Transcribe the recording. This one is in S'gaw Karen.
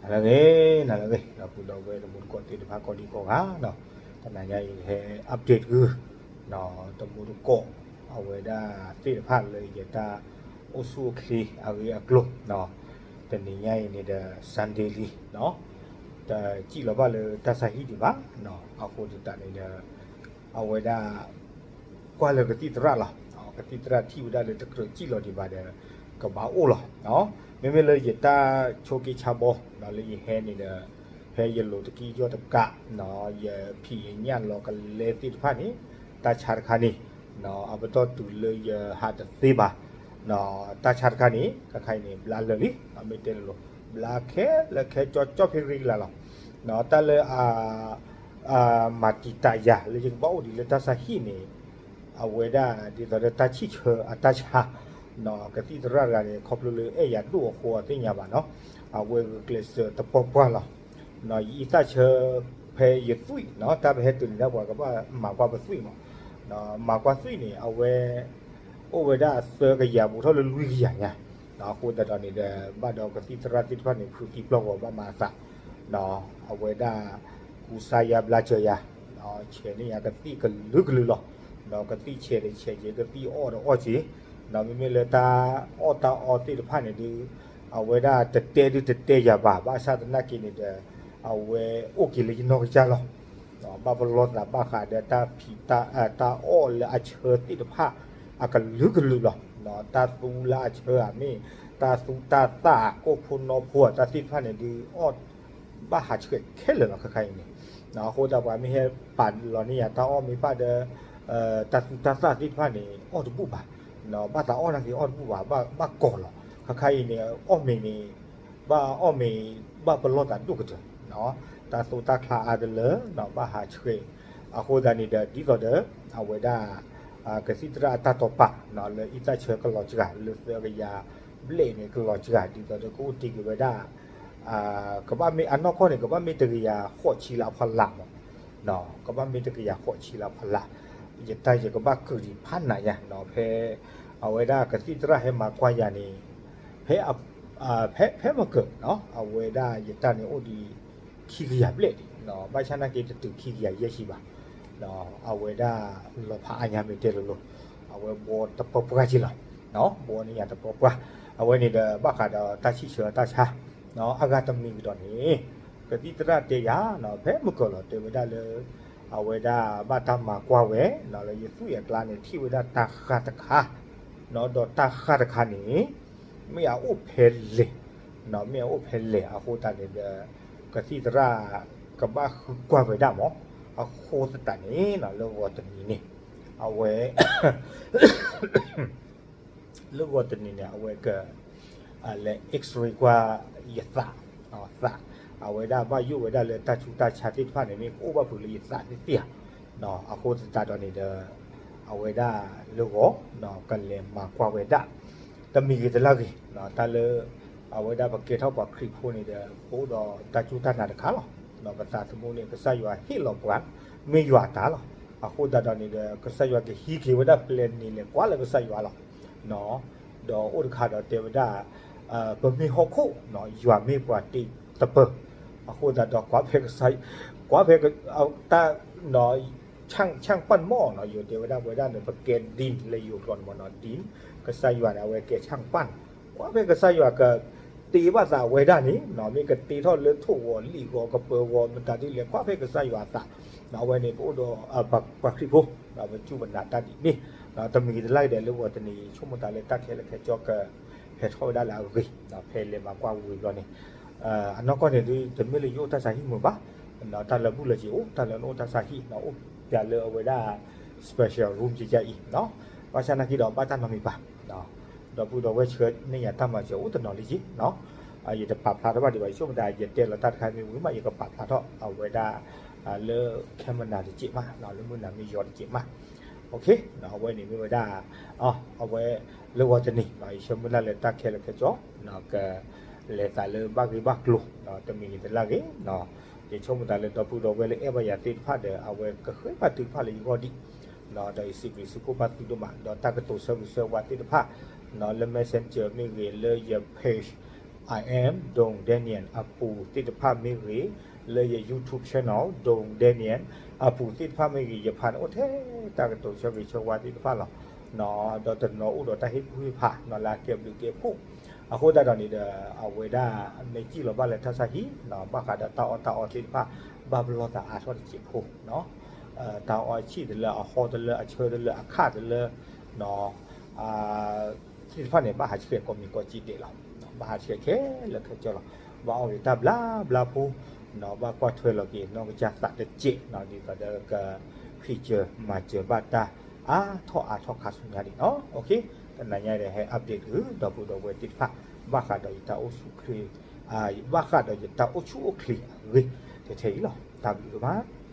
နၤလၢအဂ့ၤ, နၤလၢအဂ့ၤ ဒီပုၢ်ဒီဝဲၢ်တံၤသကိးသ့ၣ်တဖၣ်ကိးဒံကိးဂၤနီၤ, တနၤညါအံၤဟဲ update တဂ့ၤ တံၤသကိး အဝဲဒၣ်သ့ၣ်တဖၣ်လၢယတၢ်အိၣ်ဆူၣ်အိၣ်ချ့အဂ့ၢ်အကျိၤ, တနံၤညါအံၤန့ၣ်ဒီး Sunday လံ, တစံၣ်လီၤဘၣ်လၢတၢ်ဆါဟံၣ်ဒံးဘၣ်, အဃိသတးန့ၣ်ဒီး အဝဲဒၣ် ကွၢ်လၢကသံၣ်သရၣ်လီၤ, ကသံၣ်သရၣ်ထံၣ်ဝဲဒၣ်လၢတကြၢးစံၣ်လီၤဒံးဘၣ်ဒီး ကဘၣ်အိၣ်လီၤ, မ့မ့ၢ်လၢယတၢ်ဆိးက့ဆါဘီလၢယဟဲန့ၣ်ဒီး ဖဲယလိၤတကံၢ်ယီၢ်တကး, ယဖံးယညၣ်လီၤကလဲသ့ၣ်တဖၣ်န့ၣ် တၢ်ဆါတခါန့ၣ် အပတီၢ်တုၤလၢယဟးတသ့ဘၣ်, တၢ်ဆါတခါန့ၣ် ခဲခါအံၤန့ၣ် ဘျါလၢာ်လံ, မ့ၢ်တဲလိၤလိၤ ဘျါခဲလၢာ်ခဲကၠီကၠီဖ့ရ့ကလာ်လီၤ, တၢ်လၢ မၤတံာ်တာ်ယၤလၢယကဘၣ်အိၣ်ဒံးလၢတၢ်ဆါဟံၣ်န့ၣ်, အဝဲဒၣ်ဒ်သိးဒီးတၢ်ဆံၣ်ဆၢအတၢ်ဆါ, ကသံၣ်သရၣ်တဂၤန့ၣ် ခီဖျိလၢအဲၣ်ယၤဒိၣ်အဃိအသ့ၣ်ညါဘၣ်နီၤ, အဝဲဂုာ်ကျဲးစၢးတပှၢ်ပှၢ်လီၤ, ယအံသၣ်ဆၢဖဲယသွံၣ်နီၤ, တၢ်ပဟဲတုၤန့ၣ်ဒၣ်ပှၤကဘၣ်မၤကွၢ်ပသွံၣ်မး, မၤကွၢ်သွံၣ်န့ၣ် အဝဲ အိၣ်ဝဲဒၣ်သၢကယၤဘူးထီၣ်လၢလွံၢ်ကယၤညါ, အဃိသတးဒီးန့ၣ်ဒီး ဘၣ်ဒီးကသံၣ်သရၣ်သ့ၣ်တဖၣ်န့ၣ် ဖုသံပျီၢ်ဂီၤဘၣ်မၤအသး, အဝဲဒၣ် ကူစါယၤဘျါစၢၤယၤ, ဆဲးန့ၢ်ယၤကသံၣ်ကလုာ်ကလုာ်လီၤ, ဒီးကသံၣ်ဆဲးဒီးဆဲးက့ၤ ကသံၣ်အီၣ်ဒီးအီၣ်က့ၤ, မ့မ့ၢ်လၢတၢ်အီၣ်တၢ်အီသ့ၣ်တဖၣ်န့ၣ်ဒုး အဝဲဒၣ်တတဲဒုးတတဲယၤဘၣ်, ဘၣ်ဆၣ်သနာ်က့န့ၣ်ဒီး အဝဲအိၣ်က့ၤလၢယနီၢ်ကစၢ်လီၤ, ဘၣ်ပလီၢ်သးဘၣ်ဃးဒီးတၢ်ဖံးတၢ် တၢ်အီၣ်လၢအဆၢသ့ၣ်တဖၣ် အကလုာ်ကလုာ်လီၤ, တၢ်သူလၢအဆၢဧါမ့ၢ် တၢ်သူတၢ်သၣ် ကိၣ်ဖိနီဖိ တၢ်သ့ၣ်တဖၣ်န့ၣ်ဒုး အီၣ်ဘၣ်ဟးဆှဲးခဲလၢာ်လီၤ ခဲခါအံၤန့ၣ်, အဃိသတးပှၤမ့ၢ်ဟဲပာ်လီၤန့ၢ်ယၤတၢ်အီၣ်မ့ၢ်ဘၣ်ဒီး တၢ်သူတၢ်သၣ်သ့ၣ်တဖၣ်န့ၣ် အီၣ်တဘူၣ်ဘၣ်, ဘၣ်သးအီၣ်နာ်က့အီၣ်တဘူၣ်ဘၣ်, ဘၣ်ကီၤလီၤ, ခဲခါအံၤန့ၣ် အီၣ်မ့ၤန့ၣ် ဘၣ်အီၣ်မ့ၤ ဘၣ်ပလီၢ်သးဒိၣ်ကတၢၢ်, တၢ်သူတၢ်ချါအါတလၢ ဘၣ်ဟးဆှဲး, အဃိသတးန့ၣ်ဒီး ဒ်သိးဒီး အဝဲဒၣ် ကသံၣ်သရၣ်အတၢ်တိာ်ပာ် လၢအံသၣ်ဆၢကလီၤစှၤ လၢသၢကယၤဘျဲၣ်န့ၣ် ကလီၤစှၤ ဒ်သိးဒီးကအိၣ်တ့ၢ်က့ၤဝဲဒၣ် ကဘၣ်မ့ၢ်အနီၢ်ကီၢ်န့ၣ် ကဘၣ်မ့ၢ်တကယၤဃိးဆံလၢအဖီလာ်မး, ကဘၣ်မ့ၢ်တကယၤဃိးဆံလၢအဖီလာ်, ယတၢ်ယကဘၣ်ကုာ်ဒံးဖးနးညါ ဖဲ အဝဲဒၣ်ကသံၣ်သရၣ်ဟဲမၤကွၢ်ယၤန့ၣ် ဖဲ ဖဲ ဖဲမုၢ်ကၢၢ်နီၤ အဝဲဒၣ်ယတၢ်န့ၣ်အိၣ်ဒံး ခံကယၤဘျဲၣ်ဒံး, ဘၣ်ဆၣ်နာ်က့တတုၤခံကယၤယဲၢ်ဆံဘၣ်, အဝဲဒၣ်လီၤဖးအါညါမ့ၢ်တဲလိၤလိၤ, အဝဲဘှီတပှၢ်ပှၢ်က့လီၤ, ဘှီန့ၢ်ယၤတပှၢ်ပှၢ်, အဝဲန့ၣ်ဒီးဘၣ်ဃးဒီးတၢ်ဆံၣ်ဆၢတၢ်ဆါ, အဂၤတမံၤကဒီးန့ၣ် ကသံၣ်သရၣ်တဲယၤ ဖဲမုၢ်ကၢၢ်လီၤ တဲဝဲဒၣ်လၢ အဝဲဒၣ်ဘၣ်တၢ်မၤကွၢ်ဝဲ လၢယသွံၣ်အကျါန့ၣ် ထံၣ်ဝဲဒၣ်တၢ်ဃၢ်တခါ, ဒီးတၢ်ဃၢ်တခါန့ၣ် မ့ၢ်အအိၣ်ဖဲလဲၣ်, မ့ၢ်အအိၣ်ဖဲလဲၣ်အဃိသတးန့ၣ်ဒီး ကသံၣ်သရၣ်ကဘၣ်ဃုကွၢ်ဝဲဒၣ်မး, အဃိသတးန့ၣ် လၢဂီၤတနံၤန့ၣ် အဝဲ လၢဂီၤတနံၤန့ၣ် အဝဲက လဲၤ X-ray ကွၢ်ယသး, သး, အဝဲဒၣ်ဘၣ်ယိၣ်ဝဲဒၣ်လၢတၢ်ဆူးတၢ်ဆါသ့ၣ်တဖၣ်န့ၣ် မ့ၢ်ကအိၣ်ဘၣ်ဖုးလၢယသးသ့ၣ်ဧါ, အဃိသတးဒီးန့ၣ်ဒီး အဝဲဒၣ်လၢဂီၤ ကလဲၤမၤကွၢ်ဝဲဒၣ် တမံၤဂ့ၤတလၢ်ဂ့ၤ တၢ်လၢ အဝဲဒၣ်ပကဲထီၣ်ပှၤခရံာ်ဖိန့ၣ်ဒီး ပအိၣ်ဒီးတၢ်စူၢ်တၢ်နာ်တခါလီၤ. ပသးသမူန့ၣ် ကစၢ်ယွၤဟ့ၣ်လီၤပှၤ မ့ၢ်ယွၤအတၢ်လီၤ. အဃိသတးဒီးန့ၣ်ဒီး ကစၢ်ယွၤကဟံးက့ၤဝဲဒၣ်ပလဲၤနုာ်လဲၤကွၢ်လၢကစၢ်ယွၤလီၤ. ဒီးအိၣ်တခါဒီးတဲဝဲဒၣ် ပမ့ၢ်ဟီၣ်ခိၣ် ယွၤမ့ၢ်ပှၤတ့တပၢၢ်, အဃိသတးဒီး ကွၢ်ဖဲကစၢ် ကွၢ်ဖဲတၢ် ဆၣ်ပၢၣ်မီၢ်နီၤ ယိၤတဲဝဲဒၣ် ဝဲဒၣ်န့ၣ် ပကဲဒံလၢယိၤကျိာ်န့ၣ်မီၢ်နီၤ ဒံ, ကစၢ်ယွၤန့ၣ် အဝဲကဲဆၣ်ပၢၣ်, ကွၢ်ဖဲကစၢ်ယွၤကတ့ဘၣ်သးဝဲဒၣ်န့ၣ် မ့ၢ်ကတ့ထီၣ်လၢထိၣ်ဂီၤလံာ်ဂီၤကပၢၤဂီၤမတၤဒ်လဲၣ် ကွၢ်ဖဲကစၢ်ယွၤအသး, အဝဲန့ၣ် ပအိၣ်ဒီး ပှၤခရံာ်ဖိ ပစူၢ်ပနာ်တၢ်ဒ်န့ၣ်, တမံၤတလၢ်ဒီးလၢဂီၤတနံၤ ဆိကမိၣ်သးလၢတၢ်ခဲလၢာ်ခဲဆ့က ဟဲထီၣ်ဝဲဒၣ်လၢအဂ့ၤ, ဖဲလဲၤမၤကွၢ်ဝံၤဘျီန့ၣ် အနီၢ်ကီၢ်န့ၣ်ဒုး တမ့ၢ်လၢယအိၣ်တၢ်ဆါဟံၣ်မုာ်ဘၣ်, တၢ်လၢဘူၣ်လၢစ့ၤအိၣ် တၢ်လၢနအိၣ်တၢ်ဆါဟံၣ် အိၣ်ပျဲလၢအဝဲဒၣ် special room ကကအံၤ, ဘၣ်ဆၣ်နာ်က့ဒီးဘၣ်တၢ်နီတမံၤဘၣ်, ဒီပုၢ်ဒီဝဲၢ်ဆှၢန့ၢ်ယၤတၢ်မၤစၢၤအိၣ်တနီၤလံက့ၤ, ယတပာ်ဖျါထီၣ်ဘၣ်ဒံးဘၣ် ယဆိကမိၣ်သး ယတဲလီၤတၢ်တခါမ့ၢ်ဝံၤမး ယကပာ်ဖျါထီၣ်အဝဲဒၣ် လၢ camera တစဲးမး လၢမုၢ်နၤမ့ၢ်ယီၤတစဲးမး, အဝဲန့ၣ်မ့ၢ်ဝဲဒၣ် အဝဲ လၢဂီၤတနံၤ ယဆၢမုၢ်လၢ်လၢတၢ်ခဲလၢာ်ခဲဆ့ ကလဲၤသးလၢဘၣ်ဂ့ၤဘၣ်ကျိၤ တမံၤဂ့ၤတလၢ်ဂ့ၤ, ယဆိကမိၣ်သးလၢဒီပုၢ်ဒီဝဲၢ်လၢအဲၣ်ဘၣ်ယၤသ့ၣ်တဖၣ်ဒီး အဝဲကဃ့ဘါထုကဖၣ်လၢယဂီၢ်ဒံး, ဒီးယစံးဘျုးစံးဖှိၣ်ဘၣ်သုဒိၣ်မး ဒီးတၢ်ကတိၤဆၢဂ့ၤဆၢဝါသ့ၣ်တဖၣ် လၢ messenger မ့ၢ်ဂ့ၤ လၢယ page I am Dong Daniel အပူၤသ့ၣ်တဖၣ်မ့ၢ်ဂ့ၤ, လၢယ YouTube channel Dong Daniel အပူၤသ့ၣ်တဖၣ်မ့ၢ်ဂ့ၤ, ယဖးန့ၣ်အိၣ်ထဲတၢ်ကတိၤဆၢဂ့ၤဆၢဝါသ့ၣ်တဖၣ်လီၤ. ဒီးတနီၤအိၣ်ဒီးတၢ်ဟ့ၣ်ကူၣ်ဟ့ၣ်ဖးနီၤ လၢအကဲဘျုးကဲဖှိၣ်, အဃိသတးဒီးန့ၣ်ဒီး အဝဲဒၣ်မ့ၢ်စံၣ်လီၤဘၣ်လၢတၢ်ဆါဟံၣ်နီၤ ဘၣ်ဃးဒီးတၢ်အီၣ်တၢ်အီသ့ၣ်တဖၣ် ဘၣ်ပလီၢ်သးအါထီၣ်တစဲးဖိနီၤ, တၢ်အီၣ်ဆံၣ်တလၢ အဟီတလၢ အဆၢတလၢ အခၣ်တလၢနီၤ သ့ၣ်တဖၣ်န့ၣ် ဘၣ်ဟးဆှဲးကိးမံၤကိးကံဒဲးလီၤ. ဘၣ်ဟးဆှဲးခဲလၢာ်ခဲဆ့လီၤ. ဘၣ်အီၣ်က့ၤတၢ်ဘျါဘျါဖိနီၤ, ဘၣ်ကွၢ်ထွဲလီၤက့ၤနီၢ်ကစၢ်သးတစဲးနီၤ, ဒ်သိးဒီးက ဖံးစၢၤမၤစၢၤဘၣ်တၢ်အါထီၣ်အါထီၣ်ခါဆူညါန့ၣ်နီၤ. တနၤညါဒီးဟဲ update သုဒီပုၢ်ဒီဝဲၢ်သ့ၣ်တဖၣ် ဘၣ်ဃးဒီးယတၢ်အိၣ်ဆူၣ်အိၣ်ချ့, ဘၣ်ဃးဒီးယတၢ်အိၣ်ဆူၣ်အိၣ်ချ့အဂ့ၢ် ထဲထဲအံၤလီၤ. တၢ်ဘျုးဒိၣ်မး